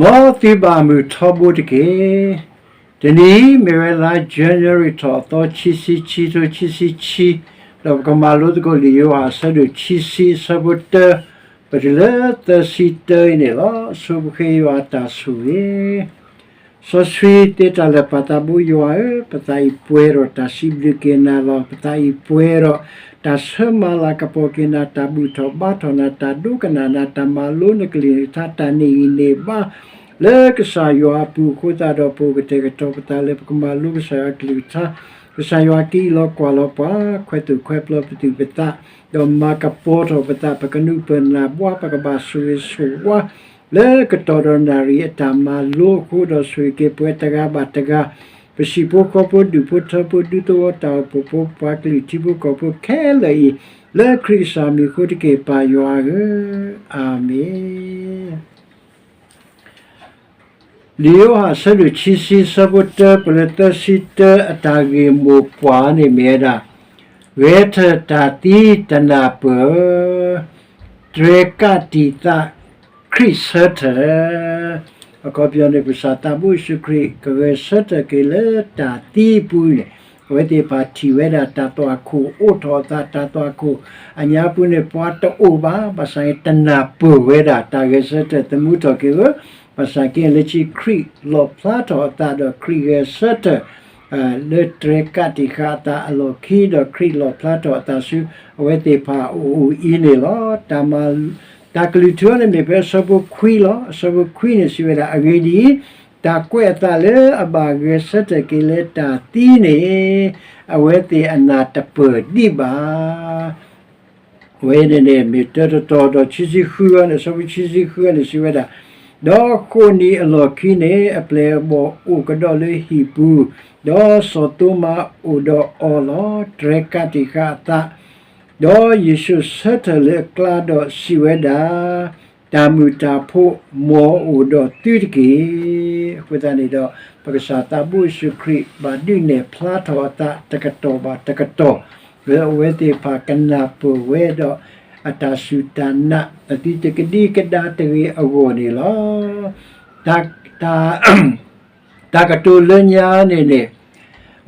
မ်သုဘၣ်မုာ်ထီဘိတက့ၢ်. တနံၤအံၤမ့ၢ်ဝဲလါ January ထီၣ်အသီ ခံဆံခံ ခံဆံခံ, ဒီးပကမၤလိသကိးလံာ်ယိၤဟၣ်အဆၢဒိၣ်ခံဆံ အဆၢဖိတၢ ပတုၤလၢသၢဆံတၢအံၤန့ၣ်လီၤ. ဆိပဃ့ယွၤအတၢ်ဆိၣ်ဂ့ၤ စီဆှံသ့တၢ်လၢာ်ပၢ်သးဘိယွၤဧၢ, ပသးအံၤပှဲၤဒီးတၢ်စံးဘျုးက့ၤနၤလီၤ. ပသးအံၤပှဲၤဒီးတၢ်ဆၢမၤလၤကပီၤက့ၤနၤ, တၢ်ဘူၣ်ထီၣ်ဘါထီၣ်နၤ, တၢ်ဒိကနၣ်နၤ, တၢ်မၤလိနကလုၢ်နကထါ, တၢ်န့ၢ်ဂံၢ်န့ၢ်ဘါ လၢကစၢ်ယွၤအပူၤအဃိသတးဒီး ပအိၣ်ကတဲာ်ကတီၤပသးလၢပကမၤလိကစၢ်ယွၤအကလုၢ်ကထါ, ကစၢ်ယွၤကအံးလီၤကွၢ်လီၤပှၤ, ခွဲးသူၣ်ခွဲးပျီပသူၣ်ပသး, ဒီးမၤကပီၤထီၣ်ပသး, ပကနူးပၢၢ်နၢ်ဘှါ, ပကဘၣ်ဆိၣ်ဂ့ၤဆိၣ်ဝါ လၢကတီၢ်ဒီးနၣ်ရံၣ်အတၢ်မၤလိအဃိ, ဒီးဆိၣ်ဂ့ၤက့ၤပဝဲတဂၤဘၣ်တဂၤ, ပစံၣ်ဖိဃီဖိ, ဒူၣ်ဖိထၢဖိ, ဒူသဝီတၢ်အိၣ်ဖှိၣ်ဖိ, ပှၤကလုာ်ထံဖိကီၢ်ဖိခဲလၢာ်အံၤ, လၢခရံာ်ကစၢ်မံၤအဃိတက့ၢ်, ပၢ်ယွၤဧၢ, အၤမ့ၣ်. လံာ်ယိၤဟၣ်အဆၢဒိၣ်ခံဆံ အဆၢဖိတၢ ပတုၤလၢသၢဆံတၢ အတၢ်ဂ့ၢ်မိၢ်ပှၢ်န့ၣ်မ့ၢ်ဝဲဒၣ်, ဂဲၤထၢၣ်တၢ်သံတနၢ်ပၢၢ် တြဲၤကးတံာ်သးခရံာ်ဆၢထၢၣ်. အခီပညီန့ၣ် ပကစၢ်သးဘိယ့ၣ်ၡူးခရံာ် ကဂဲၤဆၢထၢၣ်က့ၤလၢတၢ်သံအပူၤန့ၣ်, အဝဲသ့ၣ်တဖၣ်ထံၣ်ဝဲဒၣ်တၢ်သွၣ်ခိၣ်အိးထီၣ်အသး, တၢ်သွၣ်ခိၣ်အညါပူၤန့ၣ် ပှၤတအိၣ်ဘၣ်, ဘၣ်ဆၣ်န့ၣ်တနၢ်ပၢၢ်ဝဲဒၣ် တၢ်ဂဲၤဆၢထၢၣ်သမူထီၣ်က့ၤဧၢ, ဘၣ်ဆၣ်က့လၢခံခရံာ်လီၣ်ဖျါထီၣ်အသးဒီးခရံာ်ဂဲၤဆၢထၢၣ် လၢတြဲၤကးတံာ်ဃာ်အသးအလီၢ်ခံ, ဒီးခရံာ်လီၣ်ဖျါထီၣ်အသးဆူ အဝဲသ့ၣ်တဖၣ်အအိၣ်အံၤန့ၣ်လီၤ. တၢ်မၤ တၢ်ကလုၢ်ထူန့ၣ်မ့ၢ်ဖဲအဆၢဖိခွံလီၤ. အဆၢဖိခွံန့ၣ်စံးဝဲဒၣ်, အဂ့ၢ်ဒ်အံၤ, တၢ်ကွဲးအသးလၢအဘၣ်ဂဲၤဆၢထၢၣ်က့ၤလၢတၢ်သံန့ၣ် အဝဲသ့ၣ်အနၢ်တပၢၢ်ဒံးဘၣ်. အဝဲန့ၣ်န့ၣ် မ့ၢ်တၢတတီၤဒီးခံဆံဃုအံၤန့ၣ်, အဆၢဖိခံဆံဃုအံၤန့ၣ် စံးဝဲဒၣ်, ဒီးဃိးနံၤအလီၢ်ခံန့ၣ် အပျဲၢ်အဘီၣ်အိၣ်ကဒီးလၢဟံၣ်ပူၤ, ဒီးစီၤသိမၤအိၣ်ဒီးအီၤလီၤ. တြဲၤကးတံာ်ဃာ်အသး, ဒီးယ့ၣ်ၡူးဆၢထၢၣ်လၢအကျါဒီးစံးဝဲဒၣ်, တၢ်မုာ်တၢ်ဖိမ်အအိၣ်ဒီးသုတက့ၢ်. အဃိသတးန့ၣ်ဒီး ပကစၢ်သးဘိယ့ၣ်ၡူးခရံာ် ဘၣ်ဒုးနဲၣ်ဖျါထီၣ်အသးတကတီၢ်ဘၣ်တကတီၢ်, လၢအဝဲသ့ၣ်တဖၣ်ကနၢ်ပၢၢ်ဝဲဒီး အတၢ်စူၢ်တၢ်နာ် အသုတကဒံကဒါတဂ့ၤအဂီၢ်န့ၣ်လီၤ. တၢ် တၢ်ကတိၤလၢညါန့ၣ်န့ၣ်,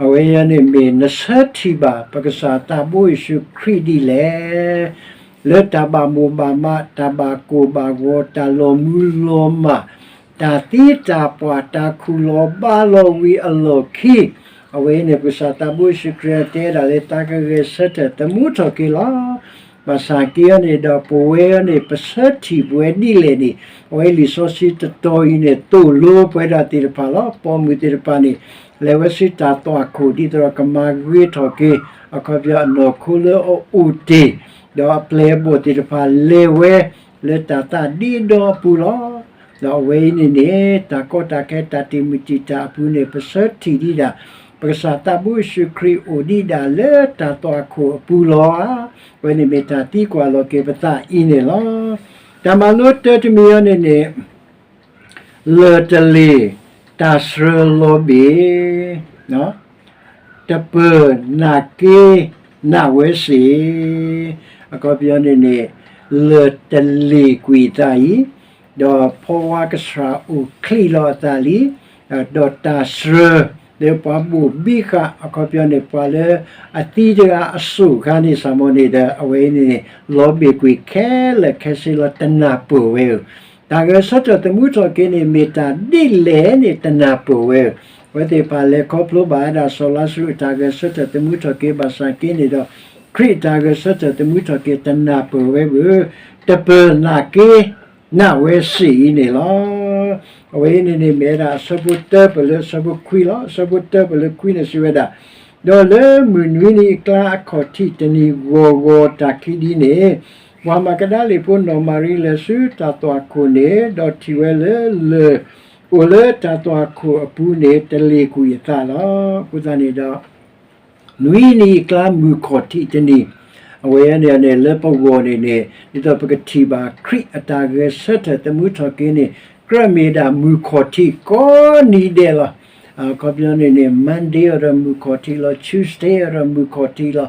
အဝဲန့ၣ်မ့ၢ်နဆၢထံၣ်ဘၣ် ပကစၢ်သးဘိယ့ၣ်ၡူးခရံာ်ဒ်လဲၣ်, လၢတၢ်ဘၣ်မိၣ်ဘၣ်မး, တၢ်ဘၣ်ကိၢ်ဘၣ်ဂီၤ, တၢ်လီၤမုၢ်လီၤမၢ်, တၢ်သံတၢ်ပှၢ်, တၢ်ခူၣ်လီၤဘါလီၤဝံၤအလီၢ်ခံ, အဝဲန့ၣ် ပကစၢ်သးဘိယ့ၣ်ၡူးခရံာ်တဲဒၣ်လၢ သးကဂဲၤဆၢထၢၣ်သမူထီၣ်က့ၤလီၤ. ဘၣ်ဆၣ်က့အံၤန့ၣ်ဒီး ပဝဲအံၤန့ၣ် ပဆၢထံၣ်ပဝဲဒ်လဲၣ်န့ၣ်, အဝဲလံာ်စီဆှံတတီၤအံၤန့ၣ် သိၣ်လိပဝဲဒၣ်သ့ၣ်တဖၣ်လီၤ. ပိာ်မုၣ်သ့ၣ်တဖၣ်န့ၣ် လဲၤဝဲဆူတၢ်သွၣ်ခိၣ် ဒ်သိးဒီးကမၤဂ့ၤထီၣ်က့ၤ အခီပညီအနီၢ်ခိလၢအအိၣ်တ့ၢ်, ဒီးအပျဲၢ်အဘီၣ်သ့ၣ်တဖၣ်လဲၤဝဲ လၢတၢ်သးဒ့ဒီအပူၤလီၤ. ဒီးအဝဲအံၤန့ၣ်န့ၣ် တၢ်ကီတၢ်ခဲတၢ်တံာ်မုၢ်တံာ်တာ်အပူၤန့ၣ် ပဆၢထံၣ်ဒံးဒၣ် ပကစၢ်သးဘိယ့ၣ်ၡူးခရံာ်အိၣ်ဒံးဒၣ်လၢတၢ်သွၣ်ခိၣ်အပူၤလီၤ. အဝဲန့ၣ်မ့ၢ်တၢ်သံကွၢ်လီၤက့ၤပသးအံၤန့ၣ်လီၤ. တၢ်မၤလိတၢတမံၤအံၤန့ၣ်န့ၣ် လၢၢ်တလ့ၢ် တၢ်စှၤလီၤဘ့ၣ် တပၢၢ်နာ်က့ နာ်ဝဲစ့ၢ်, အခီပညီန့ၣ်န့ၣ် လၢၢ်တလ့ၢ်ကွံာ်အသးအံၤ, ဒီးဖီဝါကဆှၣ်အိၣ်ချံးလီၤအသးလံ, ဒီးတၢ်စှၤ လၢပှၤဘိၣ်ဘံဃာ် အခီပညီန့ၣ် ပှၤလၢအသံတဂၤအစိၣ်ခါန့ၣ် စၢ်မီၤန့ၣ်ဒီး အဝဲအံၤန့ၣ်န့ၣ် လီၤဘ့ၣ်ကွံာ်ခဲလၢာ်ခဲဆ့လီၤ တနၢ်ပၢၢ်ဝဲဧၢ. တၢ်ဂဲၤဆၢထၢၣ်သမူထီၣ်က့ၤန့ၣ် မ့ၢ်တၢ်ဒ်လဲၣ်န့ၣ် တနၢ်ပၢၢ်ဝဲဧၢ. အဝဲသ့ၣ်တဖၣ်လဲၤခီဖျိဘၣ်ဝဲဒၣ်စီၤလါစရူးအတၢ်ဂဲၤဆၢထၢၣ်သမူထီၣ်က့ၤ ဘၣ်ဆၣ်က့န့ၣ်ဒီး ခရံာ်အတၢ်ဂဲၤဆၢထၢၣ်သမူထီၣ်က့ၤ တနၢ်ပၢၢ်ဝဲဧၢ, တပၢၢ်နာ်က့ နာ်ဝဲစ့ၢ်အံၤန့ၣ်လီၤ. အဝဲအံၤန့ၣ်န့ၣ်မ့ၢ်ဝဲဒၣ်အဆၢဖိတၢပၢၢ်လၢအဆၢဖိခွံလီၤ. အဆၢဖိတၢပၢၢ်လၢခွံန့ၣ်စံးဝဲဒၣ်, ဒီးလၢမုၢ်နွံနံၤအကျါအခီၣ်ထံးတနံၤဂီၤဂီၤတၢ်ခံဒ်န့ၣ်, ပှၤမၤကဒၤလ့ၣ်ဖိနီၢ်မၤရံလဲၤဆူတၢ်သွၣ်ခိၣ်န့ၣ်, ဒီးထံၣ်ဝဲလၢလၢၢ်အိၣ်လၢတၢ်သွၣ်ခိၣ်အပူၤန့ၣ် တလ့ၢ်ကွံာ်အသးလီၤ. အဃိသတးန့ၣ်ဒီး နွံနံၤအကျါမုၢ်ခီၣ်ထံးတနံၤ, အဝဲန့ၣ်န့ၣ် လၢပဂီၢ်န့ၣ်န့ၣ် ဒ်သိးပကထံၣ်ဘၣ်ခရံာ်အတၢ်ဂဲၤဆၢထၢၣ်သမူထီၣ်က့ၤန့ၣ် ကြၢးမ့ၢ်ဒၣ်မုၢ်ခီၣ်ထံးကိးနံၤဒဲးလီၤ. အခီပညီန့ၣ်န့ၣ် Monday အံၤဒီးမုၢ်ခီၣ်ထံးလီၤ, Tuesday အံၤဒီးမုၢ်ခီၣ်ထံးလီၤ,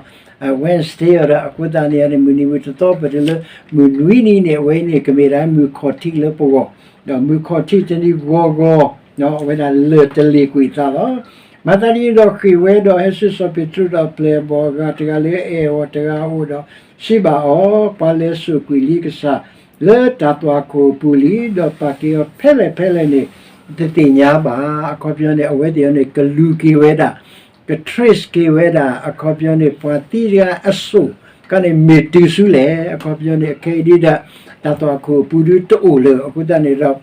Wednesday အီၤဒီး အဃိသတးန့ၣ်န့ၣ် မုၢ်နံၤမုၢ်တသီပတုၤလၢ မုၢ်နွံနံၤန့ၣ် အဝဲအံၤန့ၣ် ကမ့ၢ်ဒၣ်မုၢ်ခီၣ်ထံးလၢပဂီၢ်, ဒီးမုၢ်ခီၣ်ထံးတနံၤဂီၤဂီၤ အဝဲဒၣ်လၢၢ်တလ့ၢ်ကွံာ်အသးလီၤ. မၤသးဒ်န့ၣ်ဒီးဃ့ၢ်ဝဲဒီးဟဲဆူစီၤပ့းတရူးဒီးအပျဲၢ်အဘီၣ်အဂၤတဂၤလၢအအဲၣ်အီၤတဂၤအအိၣ်ဒီးစံးဘၣ်အီၤ, ပှၤလဲၤစိာ်ကွံာ်လံကစၢ် လၢတၢ်သွၣ်ခိၣ်အပူၤလံ, ဒီးပာ်က့ၤအီၤဖဲလဲၣ်ဖဲလဲၣ်န့ၣ် တသ့ၣ်ညါဘၣ်. အခီပညီန့ၣ် အဝဲသ့ၣ်အံၤန့ၣ် ကလူၤက့ၤဝဲဒၣ်, က trace က့ၤဝဲဒၣ်, အခီပညီန့ၣ် ပှၤသံတဂၤအစိၣ် ကန့ၣ်မ့ၢ်တုၤဆူလဲၣ်. အခီပညီန့ၣ် အခဲအံၤဒ်ဒီး တၢ်သွၣ်ခိၣ်အပူၤဒုတအိၣ်လၢၤ. အဃိသတးန့ၣ်ဒီး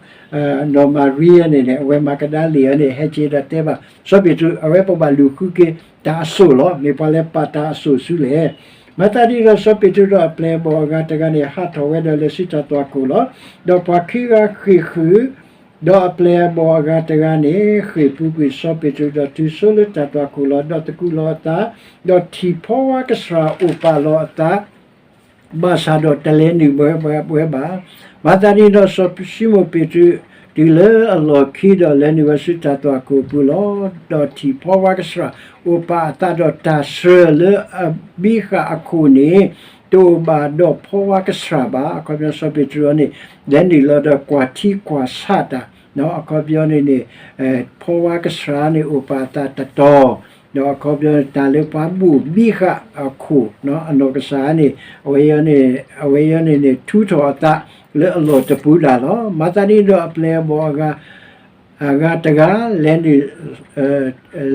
နီၢ်မၤရံအံၤန့ၣ်န့ၣ် အဝဲမၤကဒါလံၣ်အံၤန့ၣ် ဟဲက့ၤဒီးတဲဘၣ်စီၤပ့းတရူး, အဝဲပဘၣ်လူၤဃုက့ၤတၢ်အစိၣ်လီၤ. မ့ၢ်ပှၤလဲၤပာ်တၢ်အစိၣ်ဆူလဲၣ်. မၤသးဒ်ဒီးစီၤပ့းတရူးဒီးအပျဲၢ်အဘီၣ်အဂၤတဂၤန့ၣ် ဟးထီၣ်ဝဲဒီးလဲၤဆူတၢ်သွၣ်ခိၣ်လီၤ. ဒီးပှၤခံဂၤဃ့ၢ်ဃုာ်, ဒီးအပျဲၢ်အဘီၣ်အဂၤတဂၤန့ၣ် ဃ့ၢ်ပူၤကွံာ်စီၤပ့းတရူးဒီးတုၤဆိလၢတၢ်သွၣ်ခိၣ်လီၤ. ဒီးသကူးလီၤအသး, ဒီးထံၣ်ဖီဝါကဆှၣ်အိၣ်ပာ်လီၤအသး ဘၣ်ဆၣ်ဒီးတလဲၤနုာ်ဝဲဘၣ်. မၤသးဒ်န့ၣ်ဒီးစီၤၡံမိၣ်ပ့းတရူး တုၤလၢအလီၢ်ခံဒီးလဲၤနုာ်ဝဲဆူတၢ်သွၣ်ခိၣ်အပူၤလီၤ. ဒီးထံၣ်ဖီဝါကဆှၣ်အိၣ်ပာ်အသးဒီးတၢ်စှၢၤလၢအဘံဃာ်အခိၣ်န့ၣ် တအိၣ်ဘၣ်ဒီးဖီဝါကဆှၣ်ဘၣ်. အခီပညီစီၤပ့းတရူးအံၤန့ၣ် လဲၤနုာ်လီၤဒီးကွၢ်ထံကွၢ်ဆးတၢ် အခီပညီန့ၣ်န့ၣ် ဖီဝါကဆှၣ်န့ၣ်အိၣ်ပာ်အသးတတီၤ, ဒီးအခီပညီန့ၣ်တၢ်လၢပှၤဘိၣ်ဘံဃာ်အခိၣ် အနီၢ်ကစၢ်န့ၣ် အဝဲအံၤန့ၣ်န့ၣ် ထူထီၣ်အသးလၢအလီၢ်တပူၤဒၣ်လီၤ. မၤသးဒ်န့ၣ်ဒီးအပျဲၢ်အဘီၣ်အဂၤ အဂၤတဂၤ လဲၤနုာ်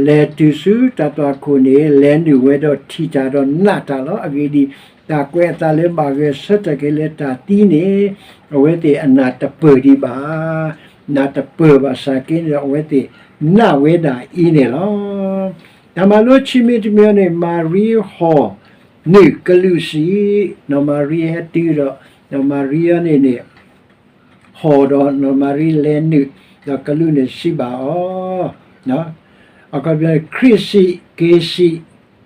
လဲၤတုၤဆူတၢ်သွၣ်ခိၣ်န့ၣ် လဲၤနုာ်ဝဲဒီးထံၣ်တၢ်ဒီးနာ်တၢ်လီၤ. အဂ့ၢ်ဒ်အံၤ, တၢ်ကွဲးအသးလၢဘၣ်ဂဲၤဆၢထၢၣ်က့ၤလၢတၢ်သံန့ၣ် အဝဲသ့ၣ်အနၢ်တပၢၢ်ဒံးဘၣ်. နၢ်တပၢၢ်ဘၣ်ဆၣ်က့န့ၣ်ဒီး အဝဲသ့ၣ်နာ်ဝဲဒၣ်အံၤန့ၣ်လီၤ. တၢ်မၤလိခံမံၤတမံၤန့ၣ် မၤရံဟီၣ်နုာ်ကလူးစံး, နီၢ်မၤရံဟဲတုၤဒီး နီၢ်မၤရံအံၤန့ၣ်န့ၣ် ဟီၣ်ဒီးနီၢ်မၤရံလဲၤနုာ်, ဒီးကလူးန့ၣ်စံးဘၣ်အီၤ, အခီပညီ ခရံာ်စံး, က့ၤစံး,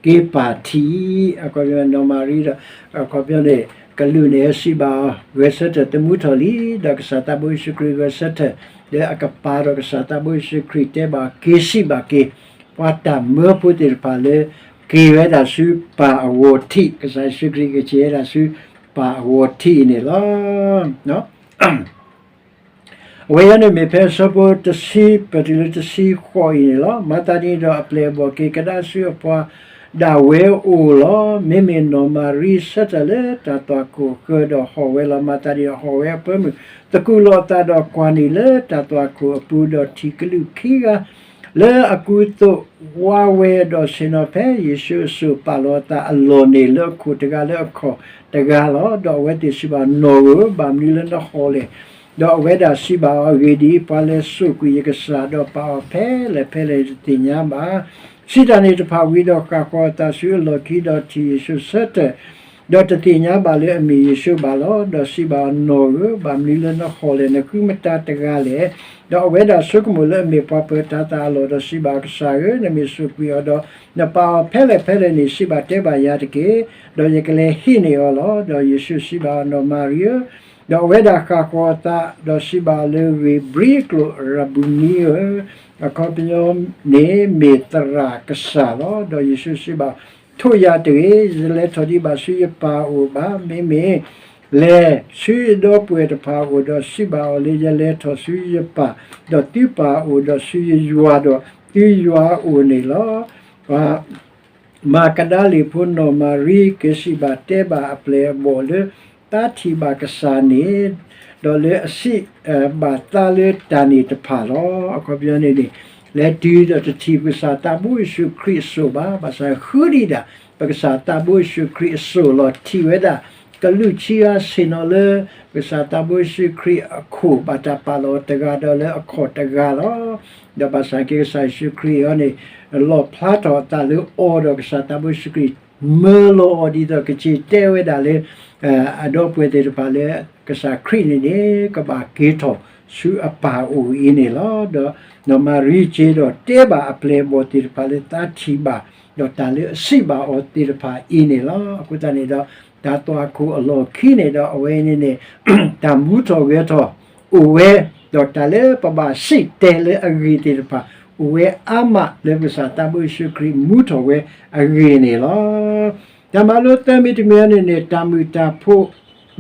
က့ၤပာ်ထံ, အခီပညီ နီၢ်မၤရံဒီး အခီပညီန့ၣ် ကလူးန့ၣ်ဟဲစံးဘၣ်အီၤ, ဂဲၤဆၢထၢၣ်သမူထီၣ်လံ, ဒီးကစၢ်သးဘိယ့ၣ်ၡူးခရံာ်ဂဲၤဆၢထၢၣ် လၢအကပၤဒီးကစၢ်သးဘိယ့ၣ်ၡူးခရံာ်တဲဘၣ် က့ၤစံးဘၣ်က့ၤ ပှၤတၢ်မၢဖိသ့ၣ်တဖၣ်လၢ က့ၤဝဲဒၣ်ဆူပၢ်အဂီၢ်ထံး, ကစၢ်ယ့ၣ်ၡူးခရံာ်ကက့ၤဝဲဒၣ်ဆူပၢ်အဂီၢ်ထံးအံၤန့ၣ်လီၤ. အဝဲအံၤန့ၣ်မ့ၢ်ဖဲအဆၢဖိတဆံ ပတုၤလၢတဆံဃိးအံၤန့ၣ်လီၤ. မၤသးဒ်န့ၣ်ဒီးအပျဲၢ်အဘီၣ်က့ၤကဒါဆူအပှၤဒၣ်ဝဲအအိၣ်လီၤ. မ့မ့ၢ်နီၢ်မၤရံဆၢထၢၣ်လၢတၢ်သွၣ်ခိၣ်ဃၢၤဒီးဟီၣ်ဝဲလီၤ. မၤသးဒ်န့ၣ်ဒီးဟီၣ်ဝဲအဖၢမုၢ် သကူးလီၤအသးဒီးကွၢ်နုာ်လၢတၢ်သွၣ်ခိၣ်အပူၤ ဒီးထံၣ်ကလူးခံဂၤ လၢအကူသိးဝါဝဲဒီးဆ့ၣ်နီၤ ဖဲယ့ၣ်ၡူးအစိၣ်ပာ်လီၤအသးအလီၢ်န့ၣ် လၢအခိၣ်တဂၤလၢအခီၣ်တဂၤလီၤ. ဒီးအဝဲသ့ၣ်စံးဘၣ် နီၢ်ဧၢ, ဘၣ်မနုၤလၢနဟီၣ်လဲၣ်. ဒီးအဝဲဒၣ်စံးဘၣ်အီၤ, အဂ့ၢ်ဒ်အံၤ, ပှၤလဲၤစိာ်ကွံာ်ယကစၢ်ဒီးပာ်အီၤဖဲလဲၣ်ဖဲလဲၣ်တသ့ၣ်ညါဘၣ်. စံးတၢ်န့ၣ်တဖၣ်ဝံၤဒီးဃၣ်ဃီၤအသးဆူအလီၢ်ခံ ဒီးထံၣ်ယ့ၣ်ၡူးဆၢထၢၣ် ဒီးတသ့ၣ်ညါဘၣ်လၢအမ့ၢ်ယ့ၣ်ၡူးဘၣ်လီၤ. ဒီးစံးဘၣ်အီၤ, နီၢ်ဧၢ, ဘၣ်မနုၤလၢနဟီၣ်လဲၣ်, နဃုမတၤတဂၤလဲၣ်. ဒီးအဝဲဒၣ်ဆိကမိၣ်လၢအမ့ၢ်ပှၤပၢၤတၤသၣ်အလီၢ်, ဒီးစံးဘၣ်အီၤ, ကစၢ်ဧၢ, နမ့ၢ်စိာ်ကွံာ်အီၤဒီး နပာ်အီၤဖဲလဲၣ်ဖဲလဲၣ်န့ၣ် စံးဘၣ်တဲဘၣ်ယၤတက့ၢ်, ဒီးယကလဲၤဟံးန့ၢ်အီၤလီၤ. ဒီးယ့ၣ်ၡူးစံးဘၣ်အီၤ, နီၢ်မၤရံဧၢ. ဒီးအဝဲဒၣ်ဃၣ်ဃီၤအသး ဒီးစံးဘၣ်အီၤလၢအဂ့ၢ်, ဘြံၤအကျိာ်, ရၤဘူနံဧၢ, အခီပညီန့ၣ်မ့ၢ်သရၣ်ကစၢ်လီၤ. ဒီးယ့ၣ်ၡူးစံးဘၣ်, ထိၣ်ယၤတဂ့ၤ, ယတလဲၤထီၣ်ဒံးဘၣ်ဆူယပၢ်အအိၣ်ဘၣ်. မ့မ့ၢ်လဲၤဆူယဒီပုၢ်ဝဲၢ်တဖၣ်အအိၣ်, ဒီးစံးဘၣ်အီၤလၢ ယလဲၤထီၣ်ဆူယပၢ်ဒီးသုပၢ်အအိၣ်, ဒီးဆူယယွၤဒီးသုယယွၤအအိၣ်န့ၣ်လီၤ. ပှၤမၤကဒါလံၣ်ဖိနီၢ်မၤရံ က့ၤစံးဘၣ်တဲဘၣ်အပျဲၢ်အဘီၣ်လၢ သါထံၣ်ဘၣ်ကစၢ်န့ၣ်, ဒီးလၢအစံးဘၣ်သါလၢတၢ်န့ၣ်တဖၣ်လီၤ. အခီပညီန့ၣ်န့ၣ် လဲၤတုၤဒီးတထံၣ်ပကစၢ်သးဘိယ့ၣ်ၡူးခရံာ်အစိၣ်ဘၣ်, ဘၣ်ဆၣ်ဃုဒံးဒၣ် ပကစၢ်သးဘိယ့ၣ်ၡူးခရံာ်အစိၣ်လီၤ. ထံၣ်ဝဲဒၣ်ကလူးခံဂၤဆ့ၣ်နီၤလၢ ပကစၢ်သးဘိယ့ၣ်ၡူးခရံာ်အခိၣ် ဘၣ်တၢ်ပာ်လီၤတဂၤဒီးလၢအခီၣ်တဂၤလီၤ. ဒီးဘၣ်ဆၣ်က့ၤကစၢ်ယ့ၣ်ၡူးခရံာ်အံၤန့ၣ် လီၣ်ဖျါထီၣ်အသးလၢအီၤဒီးကစၢ်သးဘိယ့ၣ်ၡူးခရံာ် မၢလီၤအီၤဒ်သိးကစၢ်တဲဝဲဒၣ်လၢ အဒီပုၢ်ဝဲၢ်သ့ၣ်တဖၣ်လၢ ကစၢ်ခရံာ်န့ၣ်န့ၣ် ကဘၣ်က့ၤထီၣ်ဆူအပၢ်အအိၣ်အံၤန့ၣ်လီၤ. ဒီးနီၢ်မၤရံက့ၤဒီးတဲဘၣ်အပျဲၢ်အဘီၣ်သ့ၣ်တဖၣ်လၢသါထံၣ်ဘၣ် ဒီးတၢ်လၢအစံးဘၣ်အီၤသ့ၣ်တဖၣ်အံၤန့ၣ်လီၤ. အဃိသတးန့ၣ်ဒီး တၢ်သွၣ်ခိၣ်အလီၢ်ခံန့ၣ်ဒီး အဝဲအံၤန့ၣ်န့ၣ် တၢ်မူထီၣ်ဂဲၤထီၣ်အိၣ်ဝဲ, ဒီးတၢ်လၢပဘၣ်စံၣ်တဲၤလၢအဂ့ၢ်သ့ၣ်တဖၣ် အိၣ်ဝဲအါမးလၢပကစၢ်သးဘိယ့ၣ်ၡူးခရံာ်မူထီၣ်ဝဲအဂ့ၢ်န့ၣ်လီၤ. တၢ်မၤလိသၢမံၤတမံၤအံၤန့ၣ်န့ၣ် တၢ်မုာ်တၢ်ဖိး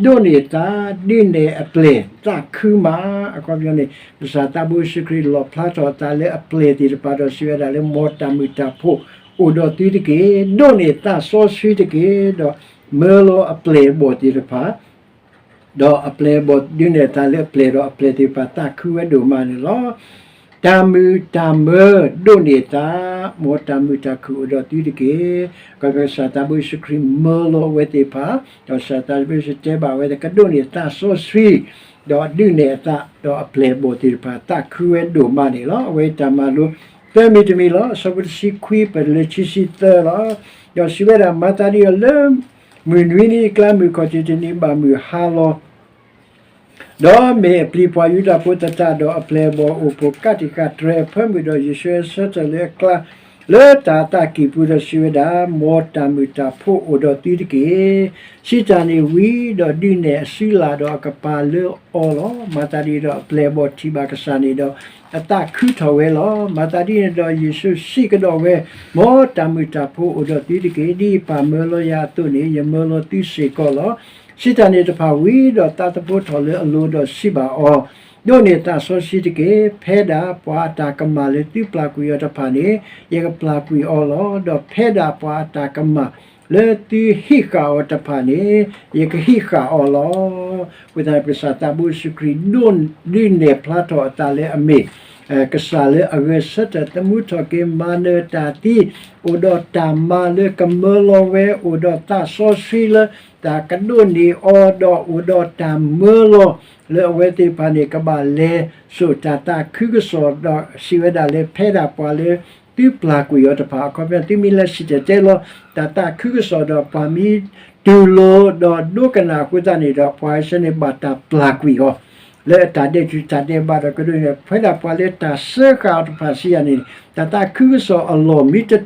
ဒိးန့ၢ်သး ဒုးနဲၣ်အပျဲၢ် သးခုမး. အခီပညီန့ၣ် ကစၢ်သးဘိယ့ၣ်ၡူးခရံာ်လီၣ်ဖျါထီၣ်အသးလၢအပျဲၢ်သ့ၣ်တဖၣ်ဒီးစံးဝဲဒၣ်လၢ မ်တၢ်မုာ်တၢ်ဖိးအိၣ်ဒီးသုတက့ၢ်. ဒိးန့ၢ်သးစီဆှံတက့ၢ်. ဒီးမၢလီၤအပျဲၢ်အဘီၣ်သ့ၣ်တဖၣ် ဒီးအပျဲၢ်အဘီၣ်ဒုးနဲၣ်သးလၢအပျဲၢ်ဒီးအပျဲၢ်သ့ၣ်တဖၣ်သးခုဝဲဒိၣ်မးန့ၣ်လီၤ. တၢ်မုာ်တၢ်မၢဒိးန့ၢ်သး မ်တၢ်မုာ်တၢ်ခုၣ်အိၣ်ဒီးသုတက့ၢ်. ကစၢ်သးဘိယ့ၣ်ၡူးခရံာ်မၢလီၤအဝဲသ့ၣ်တဖၣ် ဒီးကစၢ်သးဘိယ့ၣ်ၡူးတဲဘၣ်ဝဲ ကဒိးန့ၢ်သးစီဆှံ ဒီးဒုးနဲၣ်အသး ဒီးအပျဲၢ်အဘီၣ်သ့ၣ်တဖၣ်သးခုဝဲဒိၣ်မးန့ၣ်လီၤ. အဝဲတၢ်မၤလိသၢမံၤတမံၤလီၤ. အဆၢဖိတဆံခွံ ပလၢခံဆံသၢလီၤ. ဒီးစံးဝဲဒၣ် မၤသးဒ်အံၤဒီး လၢမုၢ်နွံနံၤအကျါ မုၢ်ခီၣ်ထံးတနံၤဘၣ်မုၢ်ဟါလီၤ ဒီးမ့ၢ်အပျံၤပှၤယူဒၤဖိသတးဒီး အပျဲၢ်အဘီၣ်အိၣ်ဖှိၣ်ကးတံာ်ဃာ်တြဲၤအဖၢမုၢ်ဒီး ယ့ၣ်ၡူးဆၢထၢၣ်လၢအကျါ လၢတၢ်သးကံၢ်ပူၤဒီးစံးဝဲဒၣ်, မ်တၢ်မုာ်တၢ်ဖိးအိၣ်ဒီးသုတက့ၢ်. စံးတၢ်န့ၣ်ဝံၤဒီး ဒုးနဲၣ်အစုလာ်ဒီးအကပၤလၢအီၤလီၤ. မၤသးဒ်အံၤဒီး အပျဲၢ်အဘီၣ်ထံၣ်ဘၣ်ကစၢ်န့ၣ်ဒီး အသးခုထီၣ်ဝဲလီၤ. မၤသးဒ်န့ၣ်ဒီး ယ့ၣ်ၡူးစံးကဒီးဝဲ, မ်တၢ်မုာ်တၢ်ဖိးအိၣ်ဒီးသုတက့ၢ်. ဒ်ယပၢ်မၢလီၤယၤအသိးန့ၣ် ယမၢလီၤသုစ့ၢ်ကီးလီၤ. စံးတၢ်န့ၣ်တဖၣ်ဝံၤဒီး သးသဖိထီၣ်လၢအလိၤဒီးစံးဘၣ်အီၤ, ဒိးန့ၢ်သးစီဆှံတက့ၢ်. ဖဲဒၣ်ပှၤအတၢ်ကမၣ်လၢသုပျၢ်ကွံာ်အီၤတဖၣ်န့ၣ် ယကပျၢ်ကွံာ်အီၤလီၤ. ဒီးဖဲဒၣ်ပှၤအတၢ်ကမၣ်လၢသုဟံးဃာ်အီၤတဖၣ်န့ၣ် ယကဟံးဃာ်အီၤလီၤ. အဃိသတး ကစၢ်သးဘိယ့ၣ်ၡူးခရံာ် ဒုးနဲၣ်ဖျါထီၣ်အသးလၢအမ့ၢ် ကစၢ်လၢအဂဲၤဆၢထၢၣ်သမူထီၣ်က့ၤ မၤနၢၤတၢ်သံ, အိၣ်ဒီးတၢ်မၤလၢကမၢလီၤဝဲ, အိၣ်ဒီးသးစီဆှံလၢတၢ်ကဒိးန့ၢ်အီၤ, ဒီးအိၣ်ဒီးတၢ်မၢလီၤလၢအဝဲသ့ၣ်တဖၣ်န့ၣ် ကဘၣ်လဲၤစိာ်တၢ်သးခုကစီၣ်ဒီး စံးဝဲဒၣ်လၢ ဖဲဒၣ်ပှၤလၢသုပျၢ်ကွံာ်အီၤတဖၣ်အခီပညီ သုမ့ၢ်လဲၤစံၣ်တဲၤတဲလီၤ တၢ်သးခုကစီၣ်ဒီး ပှၤမ့ၢ်တူၢ်လိာ်ဒီးဒိကနၣ်အဃိသတးန့ၣ်ဒီး ပှၤအံၤစ့ၢ်န့ၣ် ဘၣ်တၢ်ပျၢ်ကွံာ်အီၤ လၢအတၢ်ဒဲးထုးတၢ်ဒဲးဘးဒီးကဒိးန့ၢ် ဖဲဒၣ်ပှၤလၢတၢ်စၢဃာ်အီၤတဖၣ်စံးယၤန့ၣ် တၢ်သးခုကစီၣ်အလီၢ်မ့ၢ်တတုၤအလီၢ်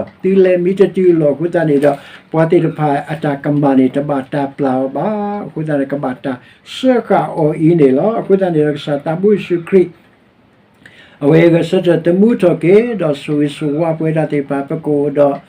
သုလဲၤမ့ၢ်တတုၤအလီၢ်အဃိသတးန့ၣ်ဒီး ပှၤသ့ၣ်တဖၣ်အတၢ်ကမၣ်န့ၣ် တဘၣ်တၢ်ပျၢ်အီၤဘၣ်. အဃိသတးန့ၣ် ကဘၣ်တၢ်စၢဃာ်အီၤအံၤန့ၣ်လီၤ. အဃိသတးန့ၣ်ဒီး ကစၢ်သးဘိယ့ၣ်ၡူးခရံာ် အဝဲဂဲၤဆၢထၢၣ်သမူထီၣ်က့ၤ ဒီးဆိၣ်ဂ့ၤဆိၣ်ဝါပဝဲဒၣ်သ့ၣ်တဖၣ် ပကအိၣ်ဒီး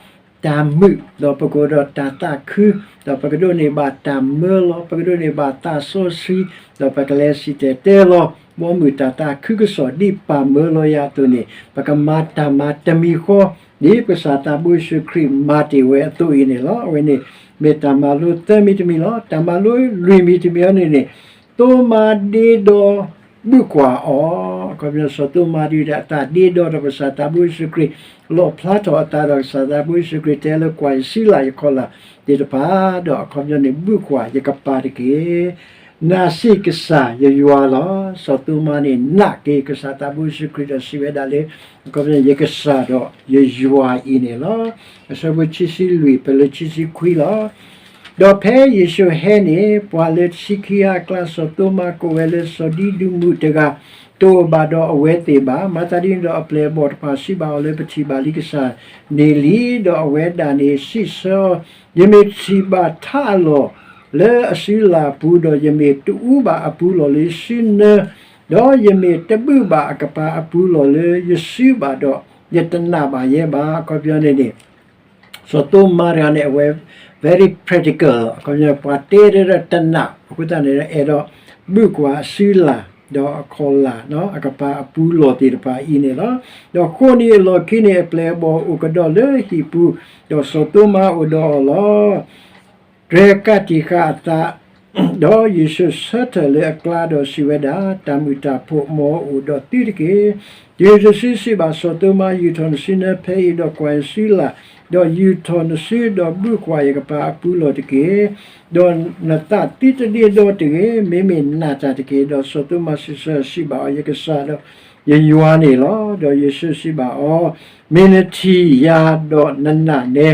တၢ်မုာ် ဒီးပကအိၣ်ဒီးတၢ်သးခု ဒီးပကဒိးန့ၢ်ဘၣ်တၢ်မၢလီၤ ပကဒိးန့ၢ်ဘၣ်သးစီဆှံ ဒီးပကလဲၤစံၣ်တဲၤတဲလီၤ ဘီမုၢ်တၢ်သးခုကစီၣ်ဒ်ပၢ်မၢလီၤယၤအသိးန့ၣ် ပကမၤတၢ်မၤတမံၤဃီ ဒ်ပကစၢ်သးဘိယ့ၣ်ၡူးခရံာ်မၤတ့ၢ်ဝဲအသိးအံၤန့ၣ်လီၤ. အဝဲန့ၣ် မ့ၢ်တၢ်မၤလိသၢမံၤတမံၤလီၤ. တၢ်မၤလိလွံၢ်မံၤတမံၤအံၤန့ၣ်န့ၣ် သိမါဒ့ဒီဘုၣ်ကွၢ်အီၤ, အခီပညီ စီၤသိမါဒ်အသးဒ့ဒီဒီးကစၢ်သးဘိယ့ၣ်ၡူးခရံာ် လီၣ်ဖျါထီၣ်အသးဒီးကစၢ်သးဘိယ့ၣ်ၡူးခရံာ် တဲလၢကွၢ်ယစုလၢ် ယခီၣ်လာ်သ့ၣ်တဖၣ် ဒီးအခီပညီန့ၣ် ဘုၣ်ကွၢ်ယကပၤတက့ၢ်. နာ်စ့ၢ်ကစၢ်ယယွၤလီၤ. စီၤသိမါန့ၣ် နာ်က့ၤကစၢ်သးဘိယ့ၣ်ၡူးခရံာ်ဒီးစံးဝဲဒၣ်လၢ အခီပညီ ယကစၢ်ဒီးယယွၤအံၤန့ၣ်လီၤ. အဆၢဖိခံဆံလွံၢ် ပလၢခံဆံခွံလီၤ. ဒီးဖဲယ့ၣ်ၡူးဟဲန့ၣ် ပှၤလၢတဆံခံဂၤအကျါ စီၤသိမါကိးဝဲလၢစီၤဒံဒူမုၣ်တဂၤ တအိၣ်ဘၣ်ဒီးအဝဲသ့ၣ်ဘၣ်. မၤသးဒ်န့ၣ်ဒီး အပျဲၢ်အဘီၣ်တဖၣ်စံးဘၣ်အီၤလၢ ပထံၣ်ဘၣ်လံကစၢ်န့ၣ်လံ. ဒီးအဝဲဒၣ်န့ၣ်စံးဆၢအီၤ, ယမ့ၢ်ထံၣ်ဘၣ်ထးအလီၢ်လၢအစုလၢ်အပူၤ, ဒီးယမ့ၢ်တအူဘၣ်အပူၤလီၢ်လၢယစုနၢ, ဒီးယမ့ၢ်တဘုၣ်ဘၣ်အကပၤအပူၤလီၢ်လၢယစုဘၣ်ဒီး, ယတနာ်ဘၣ်ယဲဘၣ်. အခီပညီန့ၣ်န့ၣ် စီၤသိမါတဂၤန့ၣ် အဝဲ very practical အခီပညီ ပှၤတဲတၢ်တနာ် အဃိသတးန့ၣ် အဲၣ်ဒိးဘုၣ်ကွၢ်အစုလၢ် ဒီးအခီၣ်လာ် အကပၤအပူၤလီၢ်သ့ၣ်တဖၣ်အံၤန့ၣ်လီၤ. ဒီးဃိးနံၤအလီၢ်ခံန့ၣ် အပျဲၢ်အဘီၣ်အိၣ်ကဒီးလၢဟံၣ်ပူၤ, ဒီးစီၤသိမါအိၣ်ဒီးအီၤလီၤ. တြဲၤကးတံာ်ဃာ်အသး, ဒီးယ့ၣ်ၡူးဆၢထၢၣ်လၢအကျါဒီးစံးဝဲဒၣ်, တၢ်မုာ်တၢ်ဖိးမ်အိၣ်ဒီးသုတက့ၢ်. တုၤတစုစံးဘၣ်စီၤသိမါ, ယူာ်ထီၣ်နစုနၢဖဲအံၤ, ဒီးကွၢ်ယစုလၢ်, ဒီးယူာ်ထီၣ်နစုဒီးဘုၣ်ကွၢ်ယကပၤအပူၤလီၢ်တက့ၢ်. ဒီးနသးသံတဒ့ဒီတဂ့ၤ, မ့မ့ၢ်နာ်တၢ်တက့ၢ်. ဒီးစီၤသိမါစံးဆၢစံးဘၣ်အီၤ, ယကစၢ်ဒီးယယွၤန့ၣ်လီၤ. ဒီးယ့ၣ်ၡူးစံးဘၣ်အီၤ, မ့ၢ်နထံၣ်ယၤဒီးနနာ်နဲ,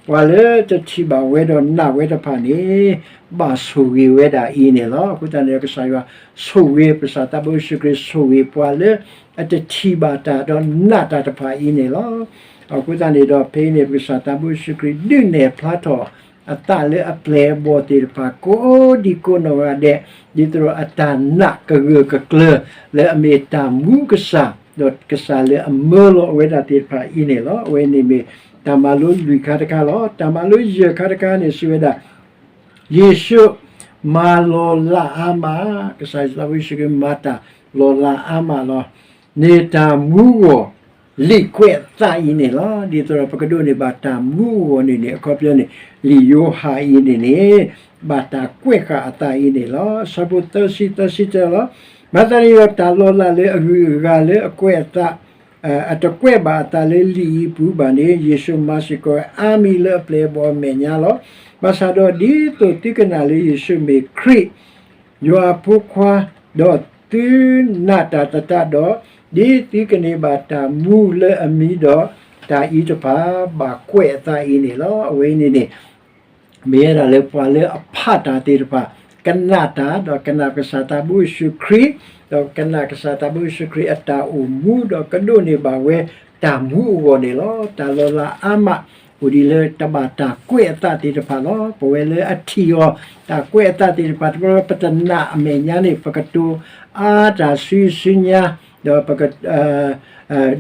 ပှၤလၢတထံၣ်ဘၣ်ဝဲဒီးနာ်ဝဲတဖၣ်န့ၣ် ဘၣ်ဆိၣ်ဂ့ၤဝဲဒၣ်အံၤန့ၣ်လီၤ. အဃိသတးန့ၣ်ဒီး ကစၢ်ယွၤဆိၣ်ဂ့ၤ ပကစၢ်သးဘိယ့ၣ်ၡူးခရံာ် ဆိၣ်ဂ့ၤပှၤလၢအတထံၣ်ဘၣ်တၢ်ဒီးနာ်တၢ်တဖၣ်အံၤန့ၣ်လီၤ. အဃိသတးန့ၣ်ဒီး ဖဲအံၤန့ၣ် ပကစၢ်သးဘိယ့ၣ်ၡူးခရံာ် ဒုးနဲၣ်ဖျါထီၣ်အသးလၢအပျဲၢ်အဘီၣ်သ့ၣ်တဖၣ် ကိးဒံကိးနီၢ်ဂၤဒဲး, ဒ်သိးဒီးအတၢ်နာ်ကဂၢၢ်ကကျၢၤ လၢအမ့ၢ်တၢ်မူကစၢ်, ဒီးကစၢ်လၢအမၢလီၤအဝဲဒၣ်သ့ၣ်တဖၣ်အံၤန့ၣ်လီၤ. အဝဲန့ၣ်မ့ၢ် တၢ်မၤလိလွံၢ်ခါတခါလီၤ. တၢ်မၤလိယဲၢ်ခါတခါန့ၣ် စံးဝဲဒၣ်, ယ့ၣ်ၡူးမၤလီၤလးအါမး, ကစၢ်ယ့ၣ်ၡူးခရံာ်မၤတၢ်လီၤလးအါမးလီၤ. န့ၣ်တၢ်မူအဂီၢ် လံာ်ကွဲးအသးအံၤန့ၣ်လီၤ. ဒ်သိးဒီးပကဒိးန့ၢ်ဘၣ်တၢ်မူအဂီၢ်န့ၣ်န့ၣ် အခီပညီန့ၣ် လံာ်ယိၤဟၣ်အံၤန့ၣ်န့ၣ် ဘၣ်တၢ်ကွဲးဃာ်အသးအံၤန့ၣ်လီၤ. အဆၢဖိသၢဆံ သၢဆံတၢလီၤ. မၤသးဒ်န့ၣ်ဒီး တၢ်လီၤလးလၢအဂုၤအဂၤလၢအကွဲးအသး အတကွဲးဘၣ်အသးလၢလံာ်အံၤအပူၤဘၣ်န့ၣ် ယ့ၣ်ၡူးမၤစ့ၢ်ကီးအါမံၤလၢအပျဲၢ်အဘီၣ်အမဲာ်ညါလီၤ. ဘၣ်ဆၣ်ဒီးဒ်သိးသုကနၣ်လၢယ့ၣ်ၡူးမ့ၢ်ခရံာ် ယွၤအဖိခွါ, ဒီးသုနာ်တၢ်သတးဒီး, ဒ်သုကန့ၢ်ဘၣ်တၢ်မူလၢအမံဒီး, တၢ်အံၤတဖၣ်ဘၣ်ကွဲးအသးအံၤန့ၣ်လီၤ. အဝဲအံၤန့ၣ်န့ၣ် မ့ၢ်ဝဲဒၣ်လၢပှၤလၢအဖးတၢ်သ့ၣ်တဖၣ် ကနၣ်တၢ် ဒီးကနၣ်ကစၢ်သးဘိယ့ၣ်ၡူးခရံာ်, ဒီးကနၣ်ကစၢ်သးဘိယ့ၣ်ၡူးခရံာ်အတၢ်အိၣ်မူ ဒီးကဒိးန့ၢ်ဘၣ်ဝဲတၢ်မူအဂီၢ်န့ၣ်လီၤ. တၢ်လီၤလးအါမး အိၣ်ဒ်လၢတဘၣ်တၢ်ကွဲးအသးသ့ၣ်တဖၣ်လီၤ. ပဝဲလၢအထံၣ်အီၤ တၢ်ကွဲးအသးသ့ၣ်တဖၣ် တဘျီပတနာ်အမဲာ်ညါန့ၣ် ပကတိၤအါတၢ်ဆူဆူညါ, ဒီးပက ဒ်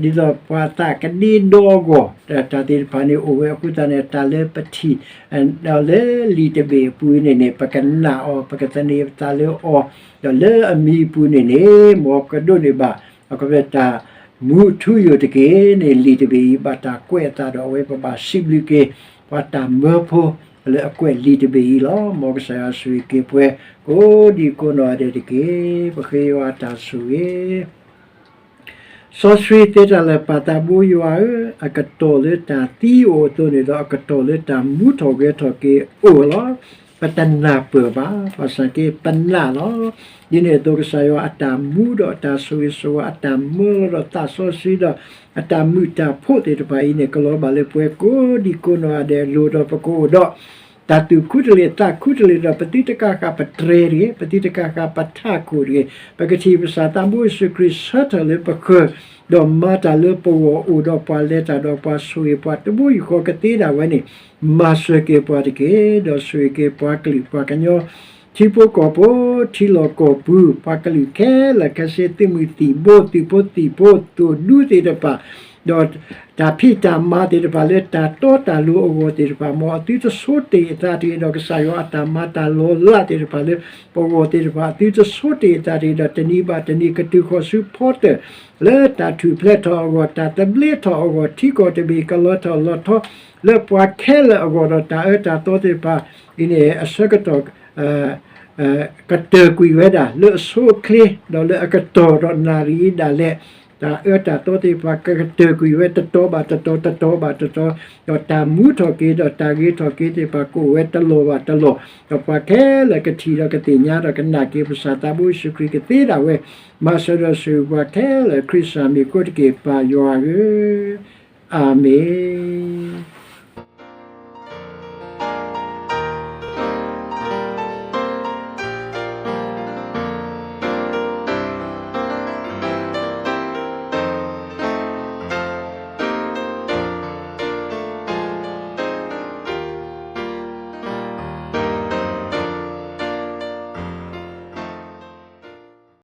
သိးပှၤသးကဒ့ဒီအဂီၢ် တၢ်သ့ၣ်တဖၣ်န့ၣ်အိၣ်ဝဲအဃိသတးန့ၣ် တၢ်လၢပထံၣ် ဒီးလၢလံာ်တဘ့ၣ်အပူၤန့ၣ်န့ၣ် ပကနာ်အီၤ ပကသန့ၤပသးလၢအီၤ, ဒီးလၢအမံၤအပူၤန့ၣ်န့ၣ် မ်ပကဒိးန့ၢ်ဘၣ် အခီပညီတၢ်မူထူယိာ်တက့ၢ်န့ၣ် လံာ်တဘ့ၣ်အံၤဘၣ်တၢ်ကွဲးအသးဒီးအဝဲပဘၣ်စံးဘျုးက့ၤ ပှၤတၢ်မၢဖိလၢအကွဲးလံာ်တဘ့ၣ်အံၤလီၤ. မ်ကစၢ်ယွၤဆိၣ်ဂ့ၤက့ၤပှၤကိးဒံကိးနီၢ်ဂၤဒဲးတက့ၢ်. ပဃ့ယွၤအတၢ်ဆိၣ်ဂ့ၤ စီဆှံသ့တၢ်လၢာ်ပၢ်သးဘိယွၤဧၢ, အကတီၢ်လၢတၢ်သံအိၣ်အသိးန့ၣ်ဒီး အကတီၢ်လၢတၢ်မူထီၣ်ဂဲၤထီၣ်က့ၤအိၣ်လီၤ. ပတနၢ်ပၢၢ်ဘၣ်, ဘၣ်ဆၣ်က့ပနာ်လီၤ. ဒ်န့ၣ်အသိး ကစၢ်ယွၤအတၢ်မူဒီးအတၢ်ဆိၣ်ဂ့ၤဆိၣ်ဝါ အတၢ်မၢလီၤဒီးသးစီဆှံဒီး အတၢ်မုာ်တၢ်ဖိးသ့ၣ်တဖၣ်အံၤန့ၣ် ကလီၤဘၣ်လၢပှၤကိးဒံကိးနီၢ်ဂၤဒဲးအလိၤဒီး ပကအိၣ်ဒီး တၢ်သူၣ်ခူတလ့ၢ်သးခူတလ့ၢ်ဒီး ပသုတကးဃာ်ပတြဲၤတဂ့ၤ, ပသုတကးဃာ်ပထးခိၣ်တဂ့ၤ, ပကထံၣ်ပကစၢ်သးဘိယ့ၣ်ၡူးခရံာ်ဆၢထၢၣ်လၢပဃၢၤ, ဒီးမၤတၢ်လၢပဂီၢ် အိၣ်ဒီးပှၤလဲၤတၢ်ဒီးပှၤဆိၣ်ဂ့ၤပှၤတဘိယူၢ်ဃီကသ့ဒၣ်ဝဲန့ၣ်, မၤစၢၤက့ၤပှၤတက့ၢ်. ဒီးဆိၣ်ဂ့ၤက့ၤပှၤကလုာ်ပှၤကညီ ထံဖိကီၢ်ဖိ ထံလီၢ်ကီၢ်ပူၤ ပှၤကလုာ်ခဲလၢာ်ခဲဆ့ သုးမုၢ်သံၣ်ဘိ သုးဖိသံၣ်ဖိ သိၣ်ဒူသ့ၣ်တဖၣ် ဒီးတၢ်ဖံးတၢ်မၤသ့ၣ်တဖၣ်လၢတၢ်တီတၢ်လိၤအဂီၢ်သ့ၣ်တဖၣ် မ်အသုတဆိတ့ၢ်အသးတဂ့ၤဒီး ကစၢ်ယွၤအတၢ်မၤတၢ်လီၤလးသ့ၣ်တဖၣ်လၢပဂီၢ်သ့ၣ်တဖၣ် အသုတဆိတ့ၢ်အသးတဂ့ၤဒီး တနံၤဘၣ်တနံၤကတုၤဃီၤဆူဖီတၢၣ် လၢတၢ်ထူၣ်ဖျဲးထီၣ်အဂီၢ် တၢ်သဘျ့ထီၣ်အဂီၢ် ထံကီၢ်တဘ့ၣ်ကလီၤထီၣ်လီၤထီ လၢပှၤခဲလၢာ်အဂီၢ်ဒီး တၢ်အၢတၢ်သီသ့ၣ်တဖၣ်အံၤန့ၣ် အဆၢကတီၢ် ကတၢၢ်ကွံာ်ဝဲဒၣ် လၢအဆိအချ့ ဒီးလၢအကတီၢ်ဒီးနၣ်ရံၣ်အံၤဒၣ်လဲာ် တၢ်အၢတၢ်သီသ့ၣ်တဖၣ် ကကတၢၢ်ကွံာ်ဝဲ တတီၤဘၣ်တတီၤ တတီၤဘၣ်တတီၤ, ဒီးတၢ်မူထီၣ်က့ၤ ဒီးတၢ်ဂ့ၤထီၣ်က့ၤသ့ၣ်တဖၣ် ကအိၣ်ဝဲတလီၢ်ဘၣ်တလီၢ်, ဒီးပှၤခဲလၢာ်ကထံၣ်ဒီးကသ့ၣ်ညါ ဒီးကနာ်က့ၤပကစၢ်သးဘိယ့ၣ်ၡူးခရံာ်ကသ့ဒၣ်ဝဲ, မၤစၢၤဒီးဆိၣ်ဂ့ၤပှၤခဲလၢာ် ခရံာ်စၢ်မံၤအဃိတက့ၢ် ပၢ်ယွၤဧၢ, အၤမ့ၣ်.